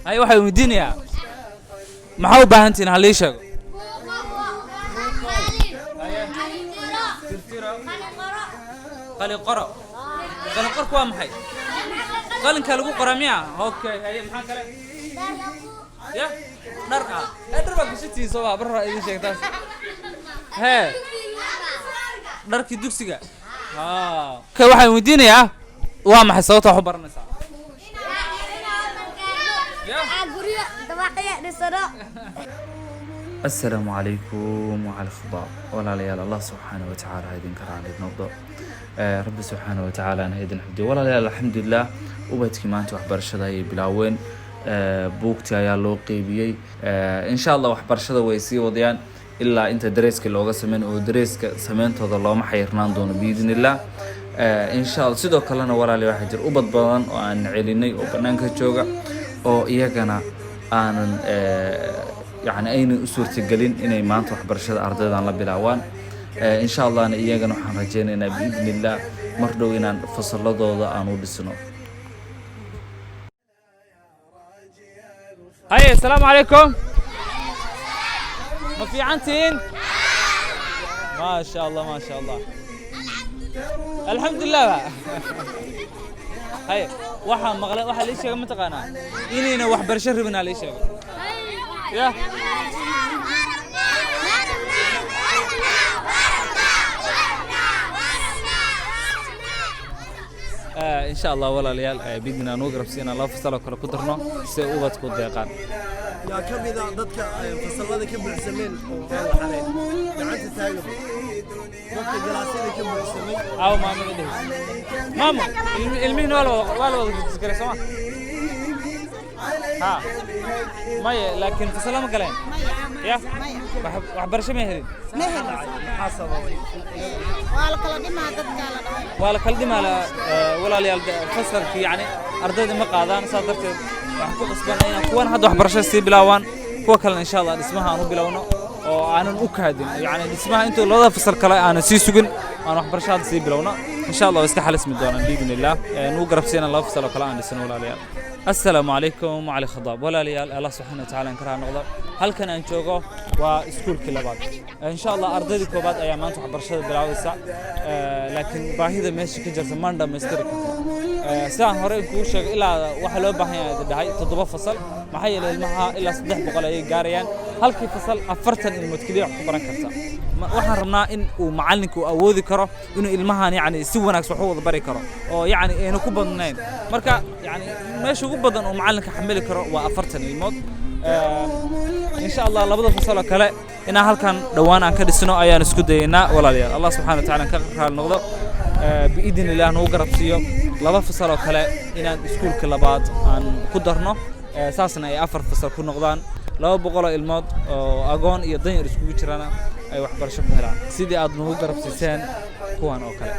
Hay, waxaan weydiinayaa, maxaa u baahan tihiin? Halii sheego. Qalin qoro. Qalin qorku waa maxay? Qalinka lagu qoraa miya? Okay, haye, maxaa kale? Ya dhar ah ee dhar baa gashatihiin soo baa bar idin sheegtaas. Hee, dharkii dugsiga. Ha, okay, waxaan weydiinayaa, waa maxay sababta wax u baranaysaa? Ya. Guryo dabaqyo dhisano. Asalaamu calaykum wacala khadaab. Walaalayaal, Allah subxaana wa tacaala ha idinka raali noqdo. Rabbi subxaana wa tacaala ha idin xifdiyo. Walaalayaal, alxamdulilah, ubadkii maanta waxbarashada ayay bilaaween. Buugtii ayaa loo qeybiyey. Insha Allah waxbarashada way sii wadayaan ilaa inta dareeska looga sameyn oo dareeska sameyntooda looma xayirnaan doono, biidn illah. Insha Allah sidoo kalena, walaalayaal, waxaa jira ubad badan oo aan celinay oo banaanka jooga oo iyagana aanan yani aynan u suurtagelin inay maanta waxbarashada ardaydan la bilaawaan. Insha Allahna iyagana waxaan rajeynaynaa, biidni illah, mar dhow inaan fasaladooda aan u dhisno. Haye, asalaamu calaykum. Ma fiicantihiin? Maasha Allah, maasha Allah, alxamdulilah ba. Haye, waxaa maqlay, waxaa lii sheegay, mataqaanaa, inayna waxbarasho rabin aa lii sheegay. Ya. Insha Allah, walaalayaal, biidni aan ugu garabsiinaa laba fasal oo kale ku darno si ay ubadku deeqaan. Yaa ka mid a dadka fasallada ka buuxsameen oo aan la xarayn? Gacanta taagaba dadka galaasyada ka buuxsamay. Aawo maamada dhehaysa? Maamo, ilmihiin waa la wada rajisgaray sooma? Ha, maya, laakiin fasalla ma galeen? Ya, waxbarasho ma helin? Maxaa sababay? Waa la kala dhimaa dadka la dhahay. Waa la kala dhimaa walaalayaal. Fasalkii yacni ardayda ma qaadaan, saas darteed waxaan ku qasbanay inaan kuwan hadda waxbarashada sii bilaawaan, kuwa kalena insha Allah dhismaha aan u bilowno oo aanan u kaadin, yacni dhismaha intuu labada fasal kale aanan sii sugin, aan waxbarasho hadda sii bilowno. Insha Allah waa iska xalismi doonaan, biidni illah. Nugu garabsiinaan laba fasal oo kale aan dhisno, walaalayaal. Assalaamu calaykum wacali khadaab. Walaalayaal, Allah subxaana wa tacaala in karaa noqdo. Halkan aan joogo waa iskuulkii labaad. Insha Allah ardaydii koobaad ayaa maanta waxbarashada bilaabaysa. Laakiin baahida meesha ka jirta maan dhammaystiri karno. Sidaan hore kugu sheegay, ilaa waxaa loo baahan yahay idin dhahay toddoba fasal. Maxaa yeelay ilmaha ilaa 300 ayay gaarayaan. Halkii fasal 40 ilmood keliya wax ku baran karta. Waxaan rabnaa in uu macalinku uu awoodi karo inuu ilmahan yacni si wanaagsan wax u wada bari karo oo yacni ayna ku badnayn. Marka yacni meesha ugu badan oo macalinka xamili karo waa 40 ilmood. Insha Allah labada fasal oo kale inaan halkan dhowaan aan ka dhisno ayaan isku dayaynaa. Walaalayaal, Allah subxaana wa tacaala ka raali noqdo. Biidni illah nagu garab siiyo laba fasal oo kale inaan iskuulka labaad aan ku darno. Saasna ay afar fasal ku noqdaan, 200 oo ilmood oo agoon iyo danyar iskugu jirana ay waxbarasho ku helaan sidii aad nagu garab siiseen kuwan oo kale.